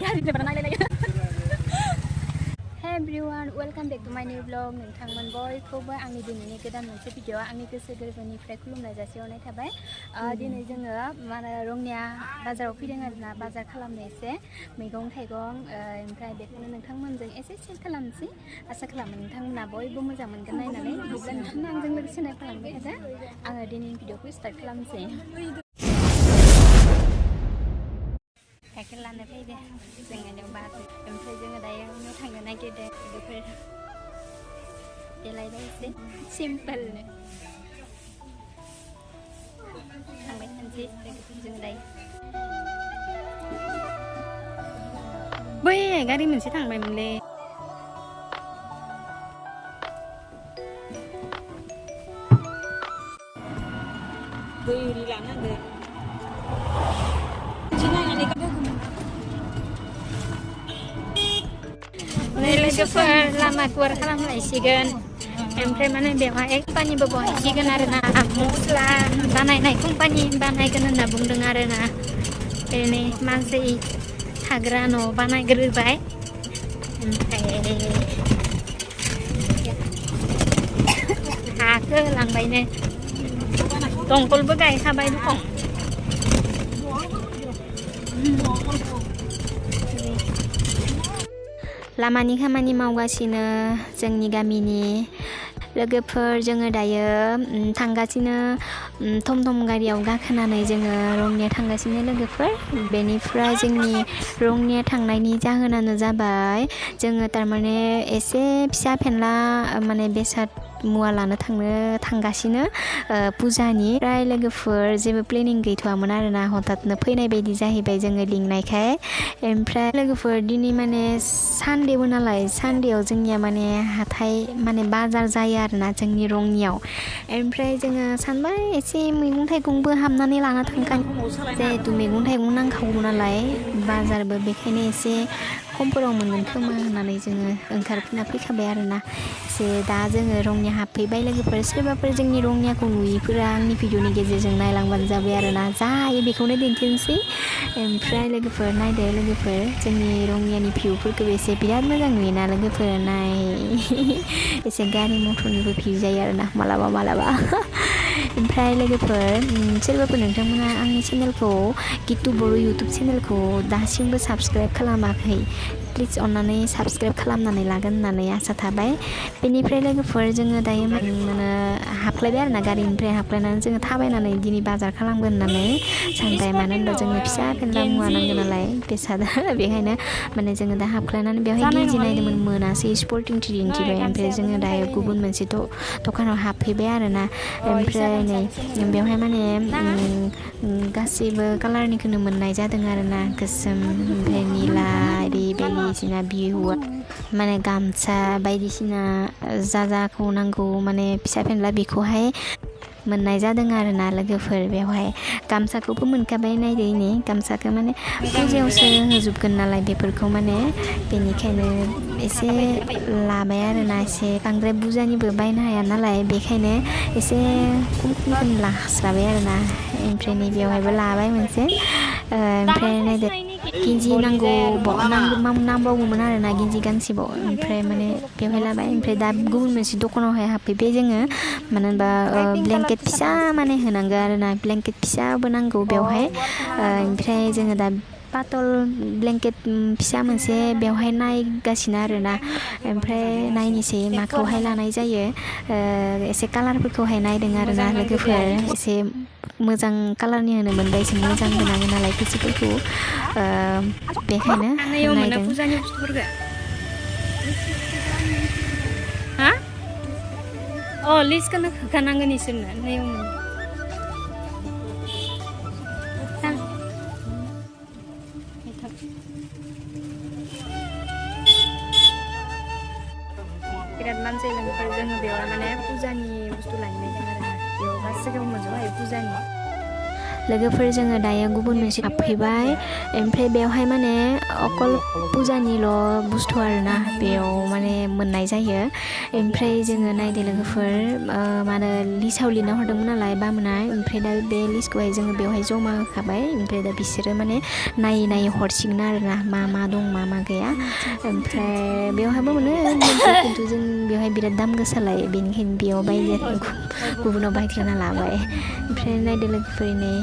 गारि ड्राइभारा नायलायलायो Hey everyone, welcome back to my new vlog. नोंथांमोन बयखौबो आंनि दिनैनि गोदान मोनसे भिडिअ आंनि गोसो गोरबोनिफ्राय खुलुमनाय जासिहरनाय थाबाय। दिनै जोङो रंनिया बाजाराव फैदों आरोना बाजार खालामनो एसे मैगं थाइगं ओमफ्राय बेखौनो नोंथांमोनजों एसे शेयार खालामनोसै आसा खालामो नोंथांमोना बयबो मोजां मोनगोन नायनानै बिदिब्ला नोंथांमोना आंजों लोगोसे नायफालांबाय थादो आङो दिनैनि भिडिअखौ स्टार्ट खालामनोसै गाइखेर लानो फैदो जोङो बाजार ओमफ्राय जोङो दायो न'आव थांनो नागिरदों बेफोर देलायबाय एसे सिम्पोलनो थांबाय थानोसै लोगोफोरजों दायो बै गारि मोनसे थांबायमोनलै दै ओरि लानांगोन लोगोफोर लामा गुवार खालामलायसिगोन ओमफ्राय माने बेवहाय कम्पानिबो बहायसिगोन आरोना मस्ला बानायनाय कम्पानि बानायगोन होनना बुंदों आरोना ओरैनो मानसि थाग्रा न' बानायग्रोबाय ओमफ्राय हाखौ लांबायनो दंखलबो गायखाबाय दखं लामानि खामानि मावगासिनो जोंनि गामिनि लोगोफोर जोङो दायो थांगासिनो थम गारियाव गाखोनानै जोङो रंनिया थांगासिनो लोगोफोर बेनिफ्राय जोंनि रंनिया थांनायनि जाहोनानो जाबाय जोङो थारमाने एसे फिसा फेनला माने बेसाद मुवा लानो थांगासिनो फुजानि फ्राय लोगोफोर जेबो प्लेनिं गैथ'वामोन आरोना हथातनो फैनाय बायदि जाहैबाय जोङो लिंनायखाय ओमफ्राय लोगोफोर दिनै माने सानदेबो नालाय सानदेआव जोंनिया माने हाथाय माने बाजार जायो आरोना जोंनि रंनियाव ओमफ्राय जोङो सानबाय एसे मैगं थाइगंबो हाबनानै लाना थांखानि जिहेथु मैगं थाइगं नांखागौ नालाय बाजारबो बेखायनो एसे खमफोराव मोनगोन खोमा होननानै जोङो ओंखारफिनना फैखाबाय आरोना एसे दा जोङो रंनिया हाबफैबाय लोगोफोर सोरबाफोर जोंनि रंनियाखौ नुयैफोरा आंनि भिडिअनि गेजेरजों नायलांबानो जाबाय आरोना जा हायो बेखौनो दिन्थिनोसै ओमफ्राय लोगोफोर नायदो लोगोफोर जोंनि रंनियानि भिउफोरखौबो एसे बिराद मोजां नुयोना लोगोफोर नाय एसे गारि मटरनिबो भिउ जायो आरोना मालाबा ओमफ्राय लोगोफोर सोरबाफोर नोंथांमोना आंनि चेनेलखौ गितु बर' इउटुब चेनेलखौ दासिमबो साबस्क्राइब खालामाखै प्लिज अन्नानै साबस्क्राइब खालामनानै लागोन होननानै आसा थाबाय बेनिफ्राय लोगोफोर जोङो दायो हाबलायबाय आरोना गारिनिफ्राय हाबलायनानै जोङो थाबायनानै दिनै बाजार खालामगोन होननानै सानबाय मानो होनबा जोंनो फिसा फेनला मुवा नांगौ नालाय बेसाद बेखायनो माने जोङो दा हाबख्लायनानै बेवहाय गेन्जि नायदोंमोन मोनासै स्पर्टिं टि दिन्थिबाय ओमफ्राय जोङो दायो गुबुन मोनसे दखानाव हाबफैबाय आरोना ओमफ्राय नै बेवहाय माने गासैबो कालारनिखौनो मोननाय जादों आरोना गोसोम ओमफ्राय निला आरि बायदिसिना बिहु माने गामसा बायदिसिना जाखौ नांगौ माने फिसा फेनला बेखौहाय मोननाय जादों आरोना लोगोफोर बेवहाय गामसाखौबो मोनखाबाय नायदो नै गामसाखौ माने फुजायावसो होजोबगोन नालाय बेफोरखौ माने बेनिखायनो एसे लाबाय आरोना एसे बांद्राय बुरजानिबो बायनो हाया नालाय बेखायनो एसे खमखौनो लास्राबाय आरोना ओमफ्राय नै बेवहायबो लाबाय मोनसे ओमफ्राय नायदो गिन्जि नांबावगौमोन आरोना गिन्जि गांसेबाव ओमफ्राय माने बेवहाय लाबाय ओमफ्राय दा गुबुन मोनसे दखानावहाय हाबफैबाय जोङो मानो होनबा ब्लेंकेट फिसा माने होनांगौ आरोना ब्लेंकेट फिसाबो नांगौ बेवहाय ओमफ्राय जोङो दा पातल ब्लेंकेट फिसा मोनसे बेवहाय नायगासिनो आरोना ओमफ्राय नायनोसै माखौहाय लानाय जायो एसे कालारफोरखौहाय नायदों आरोना लोगोफोर एसे मोजां कालारनि होनो मोनबा एसे मोजां होनांगौ नालाय फैसाफोरखौ बेखायनो नायदों फुजानि बुस्थुफोरखौ हा लिस्टखौनो होखानांगोन इसोरनो नैयाव बिराद मानसि लोगोफोर जोङो बेवहाय माने फुजानि बुस्थु लायनो नागिरदों आरोना बेयाव गासैखौबो मोनजोबो हायो फुजानि लोगोफोर जोङो दायो गुबुन मोनसे हाबफैबाय ओमफ्राय बेवहाय माने अकल फुजानिल' बुस्थु आरोना बेयाव माने मोननाय जायो ओमफ्राय जोङो नायदो लोगोफोर मा होनो लिस्टआव लिरना हरदोंमोन नालाय बामोना ओमफ्राय दा बे लिस्टखौहाय जोङो बेवहाय जमा होखाबाय ओमफ्राय दा बिसोरो माने नायै नायै हरसिगोन आरोना मा मा दं मा मा गैया ओमफ्राय बेवहायबो मोनो खिन्थु जों बेवहाय बिराद दाम गोसालाय बेनिखायनो बेयाव बायदि गुबुनाव बायग्रोना लाबाय ओमफ्राय नायदो लोगोफोरनि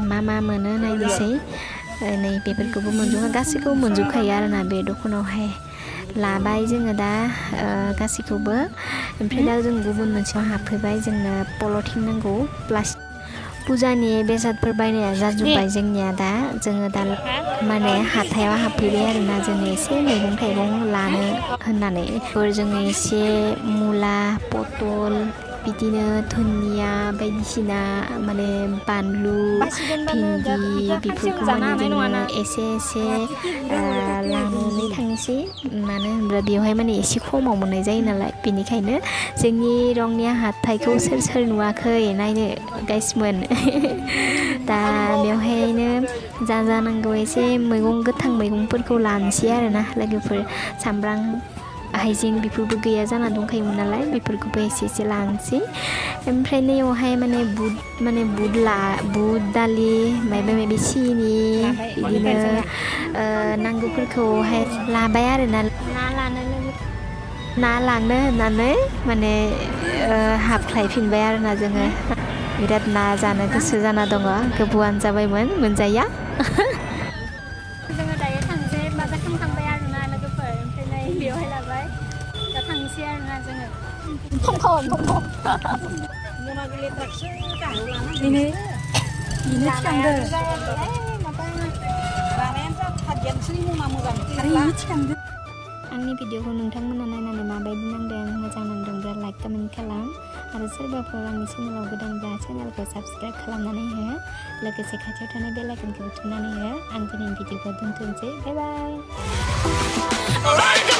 मा मा मोनो नायनोसै नै बेफोरखौबो मोनजोबो गासैखौबो मोनजोबखायो आरोना बे दखानावहाय लाबाय जोङो दा गासैखौबो ओमफ्राय दा जों गुबुन मोनसेयाव हाबफैबाय जोंनो पलिथिन नांगौ प्लास्टिक फुजानि बेसादफोर बायनाया जाजोब्बाय जोंनिया दा जोङो दा माने हाथायाव हाबफैबाय आरोना जोङो एसे मैगं थाइगं लानो होननानै जोङो एसे मुला पटल बिदिनो धनिया बायदिसिना माने बानलु भिन्दि बेफोरखौ माने जोङो एसे लानानै थांसै मानो होनब्ला बेवहाय माने एसे खमाव मोननाय जायो नालाय बेनिखायनो जोंनि रंनिया हाथाइखौ सोर सोर नुवाखै नायनो गाइसमोन दा बेवहायनो जा जानांगौ एसे मैगं गोथां मैगंफोरखौ लानोसै आरोना लोगोफोर सामब्राम हाइजें बेफोरबो गैया जाना दंखायोमोन नालाय बेफोरखौबो एसे लानोसै ओमफ्राय नैयावहाय माने बुट दालि माबा माबि सिनि बिदिनो नांगौफोरखौहाय लाबाय आरोना ना लानो होननानै माने हाबख्लायफिनबाय आरोना जोङो बिराद ना जानो गोसो जाना दङ गोबावानो जाबायमोन मोनजाया जोङो दायो थांसै बाजार खालामखांबाय आरोना लोगोफोर ओमफ्राय नै बेवहाय लाबाय दा थांसै आरोना जोङो आंनि भिडिअखौ नोंथांमोना नायनानै माबायदि नांदों मोजां नांदोंब्ला लाइक कमेन्ट खालाम आरो सोरबाफोर आंनि चेनेलाव गोदानब्ला चेनेलखौ साबस्क्राइब खालामनानै हो लोगोसे खाथियाव थानाय बेल आइकनखौ थुनानै हो आं दिनैनि भिडिअखौ दोनथ'नोसै बाय बाय